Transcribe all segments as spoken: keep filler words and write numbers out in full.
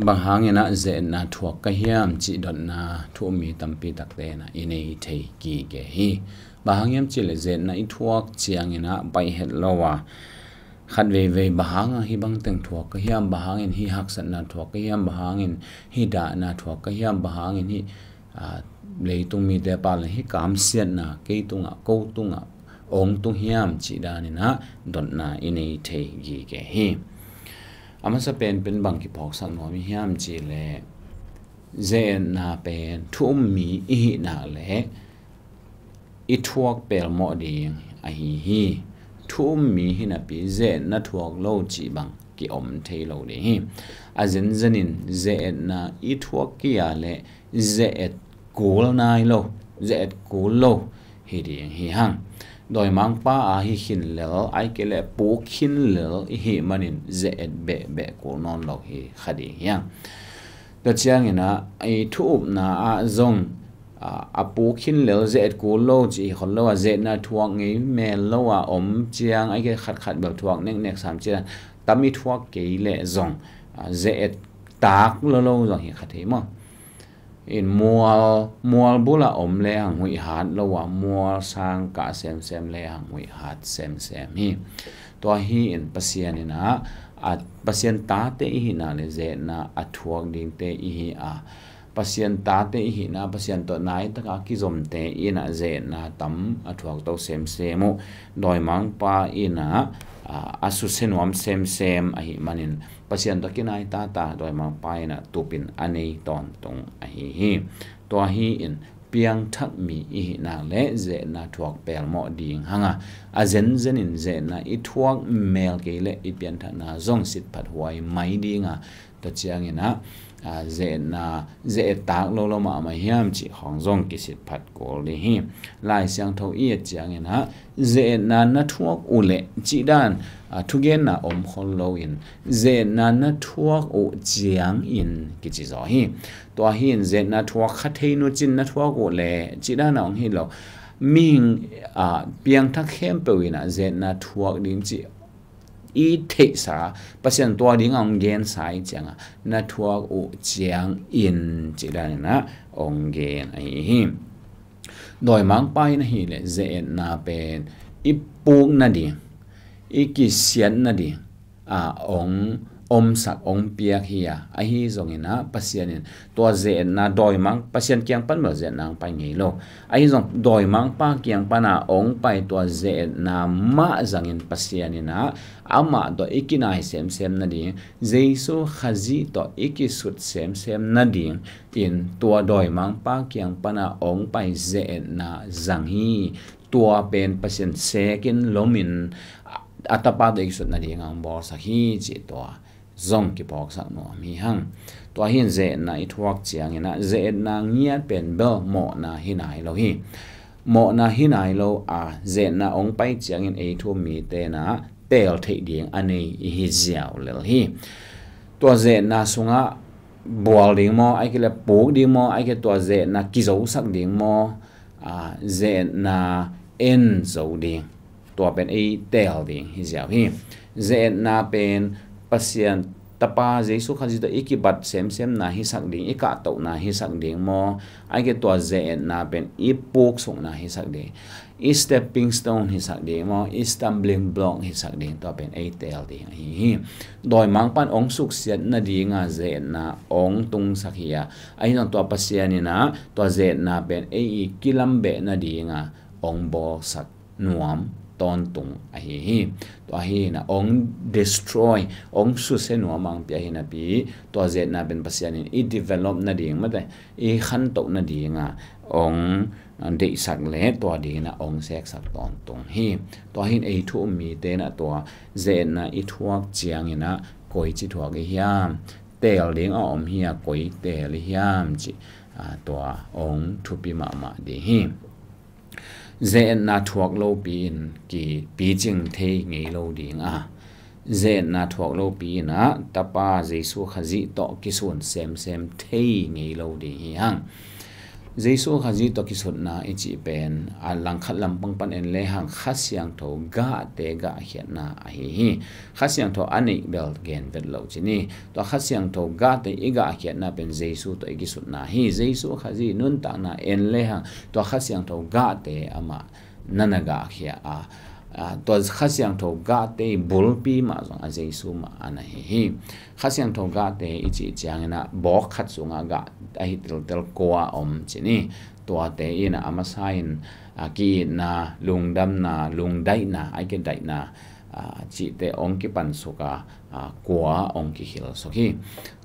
Bang hangin ah ze-etna thuak ka hiam cih dotna thu-um mi tampi takte in ah i nei thei gige hi. Bang hang hiam cih leh ze-etna i thuak ciangin ah baih het lo a, khat veivei bang hang a hih bang teng thuak ka hiam, bang hangin hih haksatna thuak ka hiam, bang hangin hih dahna thuak ka hiam, bang hangin hih, aa, leitung mite pau leh hih kamsiatna kei tungah, ko tungah ong tung hiam cih danin ah dotna i nei thei gige hi. A masa penpen bang kiphawksak nuam i hiam cih leh, ze-etna pen thu-um mi i hih nak leh i thuak pelmawh ding ahi hi. Thu-um mi hi napi ze-etna thuak lo cih bang ki-om thei lo ding hi. A zenzenin ze-etna i thuak kei a leh ze-et kul nai lo, ze-et kul lo hi ding hi hang. Dawimangpa a hi khin lel, ahih kei leh puk khin lel i hih manin ze-et behbeh kul nawn lo hi kha ding hi hang. Tua ciangin ah i thu-upna ah zong, a, a puk khin lel ze-et kul lo cih hi khol lo a, ze-etna thuak ngei mel lo a om ciang, ahih kei leh khatkhat bel thuak neknek sam ciang, tam i thuak kei leh zong, a, ze-et tak lo lo zong hi kha thei maw. In mual, mual bul a om le hang huih hat lo a, mual sang kah semsem le hang huih hat semsem hi. Tua hi in Pasian in ah, a, Pasian tate i hih nak leh ze-etna a thuak dingte i hi a, Pasian tate i hih nak, Pasian tawh nai taka kizomte in ah ze-etna tam a thuak to semsem uh. Dawimangpa in ah, a, a susia nuam semsem ahih manin Pasian tawh kinai tata dawimangpa in ah tupin a nei tawntung ahi hi. Tua hi in piangthak mi i hih nak leh ze-etna thuak pelmawh ding hang a, a zenzenin ze-etna i thuak mel kei leh i pianthakna zong sitphat huai mai ding a, tua ciangin ah, a, ze-etna, ze-et tak lo lo mahmah hiam cih khawng zong kisitphat kul ding hi. Lai Siangtho i et ciangin ah, ze-etna na thuak uh leh cih dan, a, thugenna om khol lo in, ze-etna na thuak uh ciangin kici zaw hi. Tua hi in ze-etna thuak kha thei nu cin na thuak uh leh cih dan a hong hi lo. Mihing, a, piangthak khempeuh in ah ze-etna thuak ding cih i theihsa, Pasian tua ding a hong gensa i ciang a, na thuak uh ciangin cih danin ah hong gen ahi hi. Dawimangpa in ahih leh ze-etna pen i puk nading, i kisiat nading, a, hong omsak, hong piak hi a, ahi zongin ah Pasian in tua ze-etna dawimang, Pasian kiang pan bel ze-etna hong pai ngei lo. Ahi zong dawimangpa kiang pan a hong pai tua ze-etna mah zangin Pasian in ah amah tawh i kinai semsem nading, Jesu Khazih tawh i kisut semsem nading in tua dawimangpa kiang pan a hong pai ze-etna zang hi. Tua pen Pasian sekin lomin a, a tapa tawh i kisut nading a hong bawlsak hi cih tua zong kiphawksak nuam hi hang. Tua hi in ze-etna i thuak ciangin ah ze-etna ngiat pen bel mawhna hi nai lo hi. Mawhna hi nai lo a, ze-etna hong pai ciangin ei thu-um mite in ah teel theih ding a nei i hi ziau lel hi. Tua ze-etna sungah bual ding maw, ahih kei leh puk ding maw, ahih kei leh tua ze-etna kizosak ding maw, a, ze-etna en zo ding, tua pen ei teel ding hi ziau hi. Ze-etna pen Pasian Tapa Jesu Khazih tawh i kibat semsemna hisak ding, i kahtohna hisak ding maw, ahih kei leh tua ze-etna pen i puksukna hisak ding, i stepping stone hisak ding maw, i stumbling block hisak ding, tua pen ei teel ding ahi hi. Dawimangpa'n hong suksiat nading a ze-etna hong tungsak hi a, ahi zong tua Pasian in ah tua ze-etna pen ei i kilambeh nading a hong bawlsak nuam tawntung ahi hi. Tua hi in ah hong destroy, hong susia nuam a hong pia hi napi, tua ze-etna pen Pasian in i develop nading, mate, i khantoh nading a hong deihsak leh tua ding in ah hong seksak tawntung hi. Tua hi in ei thu-um mite in ah tua ze-etna i thuak ciangin ah koici thuak i hiam, teel ding a om hi a, koi teel i hiam cih, a, tua hong thupi mahmah ding hi. Ze-etna thuak lopi in kipicing thei ngei lo ding a, ze-etna thuak lopi in ah Tapa Jesu Khazih tawh kisun semsem thei ngei lo ding hi hang. Jesu Khazih tawh kisutna i cih pen a langkhat lampang pan en lehang Kha Siangtho gahte gahkhiatna ahi hi. Kha Siangtho a neih bel gen vet lo ci ni. Tua Kha Siangtho gahte i gahkhiatna pen Jesu tawh i kisutna hi. Jesu Khazih nuntakna en lehang tua Kha Siangtho gahte amah na na gahkhia a, a, tua Kha Siangtho gahte i bulpi mah zong a Jesu mah a na hi hi. Kha Siangtho gahte i cih ciangin ah bawk khat sungah gah ahi teltel kua om ci ni. Tuate in ah a masa in, a, ki-itna, lungdamna, lungdaihna, ai ke daihna, a, cihte ong kipansuk a, a, kua ong kikhilsuk hi.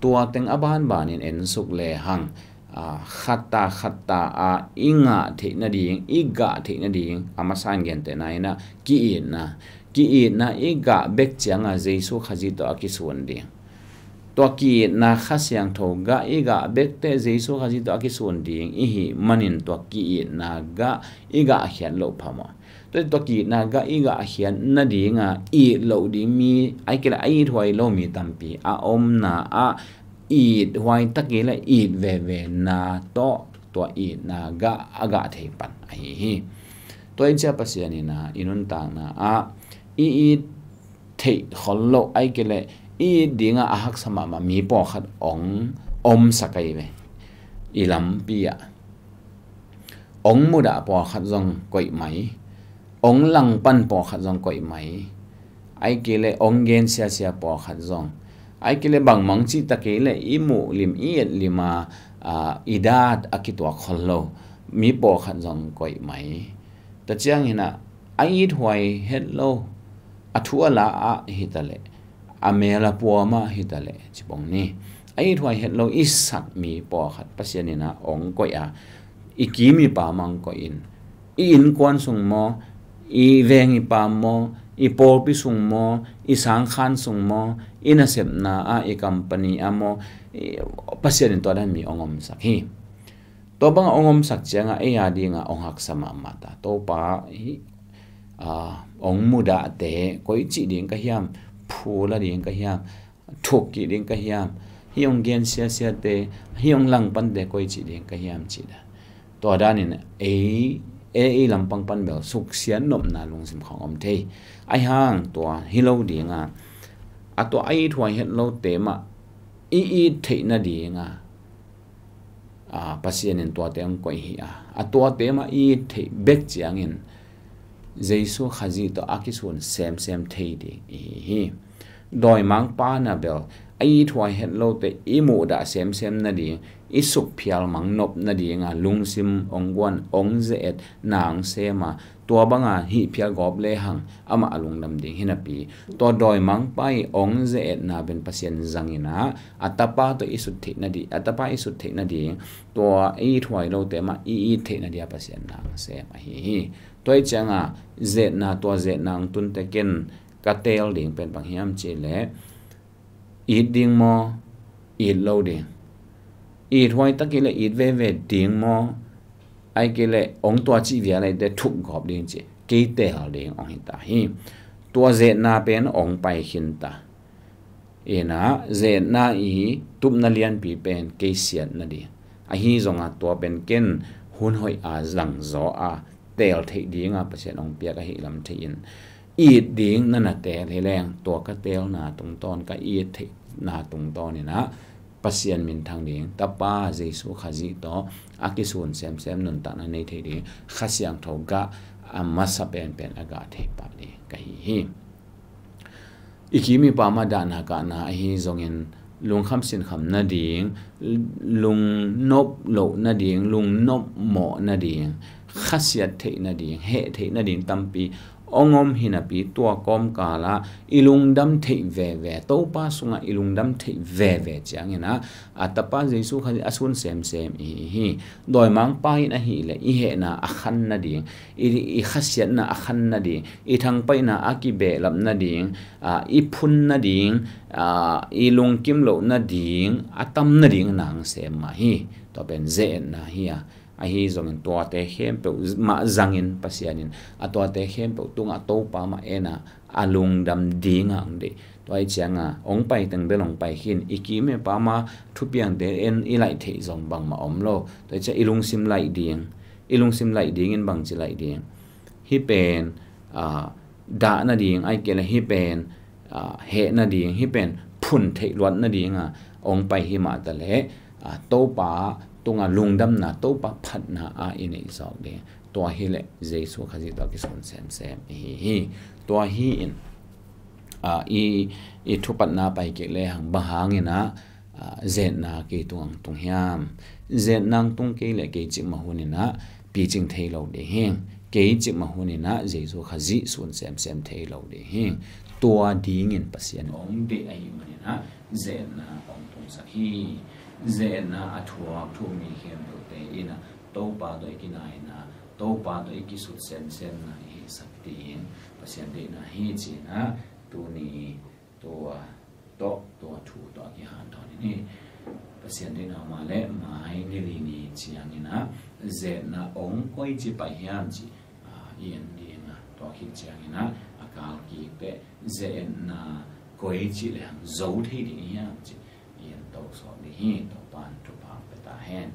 Tua teng a banbanin ensuk lehang, a, khatta khatta a i ngah theih nading, i gah theih nading, a masa in gentehna in ah ki-itna, ki-itna i gah bek cianga Jesu Khazih tawh a kisun ding. Tua ki-itna Kha Siangtho gah i gah bekte Jesu Khazih tawh a kisun ding i hih manin tua ki-itna gah i gahkhiat loh phamawh. Tua, tua ki-itna gah i gahkhiat nadinga it loh ding mi, ai ke leh a ithuai lo mi tampi a omna ah ithuai tak i leh it vevena tawh tua itna gah a gah thei pan ahi hi. Tua i cia Pasian in ah i nuntakna ah i it theih khol loh, ai ke leh i it dinga a haksa mahmah mi pawlkhat ong omsak ahi ve. I lampi ah ong mudah pawlkhat zong koih mai, ong langpan pawlkhat zong koih mai, ai ke leh ong gen siasia pawlkhat zong, ai ke leh bangmang cih tak i leh i muh lim, i et lim a, a, i dat a kituak khol lo mi pawlkhat zong koih mai. Tua ciangin ah a ithuai het lo, a thu a la ah hi ta leh, a mel a puam ah hi ta leh ci pong ni. A ithuai het lo i sak mi pawlkhat Pasian in ah ong koih a, i kim i pam ah ong koih in, i innkuan sung maw, i veng i pam maw, i pawlpi sung maw, i sangkhan sung maw, i nasepna ah, i company ah maw, i, Pasian in tua dan mi ong omsak hi. Tua banga ong omsak cianga ei a dinga ong haksa mahmah ta. Topa hi, a, ong mudahte koi cih ding ka hiam, phu la ding ka hiam, thuk kih ding ka hiam, hih ong gen siasiate, hih ong langpante koi cih ding ka hiam cih dan. Tua danin ei, ei, ei lampang pan bel suksiat nopna lungsim khawng om thei. Ahi hang tua hi lo dinga, a tua a ithuai het lote mah i it theih nadinga, a, Pasian in tuate ong koih hi a, a tuate mah i it theih bek ciangin Jesu Khazih tawh a kisun semsem thei ding i hi hi. Dawimangpa na bel a ithuai het lote i muhdah semsem nading, i sukphial mang nop nadinga lungsim ong guan, ong ze-et, na ong sem a, tua banga hih phial gawp lehang amah a lungdam ding hi napi, tua dawimangpa i ong ze-etna pen Pasian zangin ah, a tapa tawh i sut theih nading, a tapa i sut theih nading, tua i thuai lote mah i it theih nadia Pasian na ong sem ahi hi. Tua i cianga ze-etna, tua ze-etna ong tunte ken ka teel ding pen bang hiam cih leh, it ding maw, it lo ding? It huai tak i leh it veve ding maw, ai kei leh ong tua cih via leh te thuk gawp ding cih, kei teel ding ong hi ta hi. Tua ze-etna pen ong pai khin ta. Inah ze-etna i tupna lianpi pen kei siatna ding. Ahi zonga tua pen ken hun hoih a zangzaw a teel theih dinga Pasian ong piak ahi lam thei in, it ding na na teel hi leng, tua ka teelna tungtawn, ka it theihna tungtawn inah Pasian minthang ding, Tapa Jesu Khazih tawh a kisun semsem nuntakna nei thei ding, Kha Siangtho gah a masa penpen a gah thei pah ding ka hi hi. I kim i pam a dahna kahna ahi zongin lungkham sinkham nading, lungnop loh nading, lungnop mawh nading, khasiat theih nading, heh theih nading tampi ong om hi napi, tua kawmkalah i lungdam theih veve, Topa sungah i lungdam theih veve cianginah a Tapa Jesu Khazih a sun semsem i hi hi. Dawimangpa in ahih leh i hehna a khan nading, i, i khasiatna a khan nading, i thangpaihna a kibehlap nading, a, i phun nading, a, i lungkim loh nading, a tam nading na ong sem mah hi. Tua pen ze-etna hi a, ahi zongin tuate khempeuh mah zangin Pasian in a tuate khempeuh tungah Topa mah en a, a lungdam dinga ong deih. Tua hi cianga ong pai teng bel ong pai khin, i kim i pam a thupiangte en i laih theih zong bangmah om lo. Tua hi ciah i lungsim laih ding, i lungsim laih dingin bangci laih ding? Hih pen, ah, dah nading, ahih kei leh hih pen, ah, heh nading, hih pen phun theih luat nadinga ong pai hi mah ta leh, ah, Topa tunga lungdamna, Topa phatna a i neih zawk ding. Tua hi leh Jesu Khazih tawh kisun semsem i hi hi. Tua hi in, ah, i, i thupatna pai kik lehang bang hangin ah, ah, zetna kei tungah tung hiam? Zetna tung kei leh kei cikmah hunin ah picing thei lo ding hi. Kei cikmah hunin ah Jesu Khazih sun semsem thei lo ding hi. Tua dingin Pasian ong deih ahih manin ah zetna ong tungsak hi. Zetna a thuak thu mi khempeuhte in ah Topa tawh i kinaina, Topa tawh i kisut semsemna i hisak ding Pasian deihna hi ci-in ah tuni tua tawh, tua thu tawh a kihanthawn in hi. Pasian deihna mah leh mai ni li ni ciangin ah zetna ong koici pai hiam ci, ah, i en ding a, tua khit ciangin ah a kal kik teh zetna koici lehang zo thei ding hiam ci i en to sawm ding hi. Topa'n thupha pia ta hen.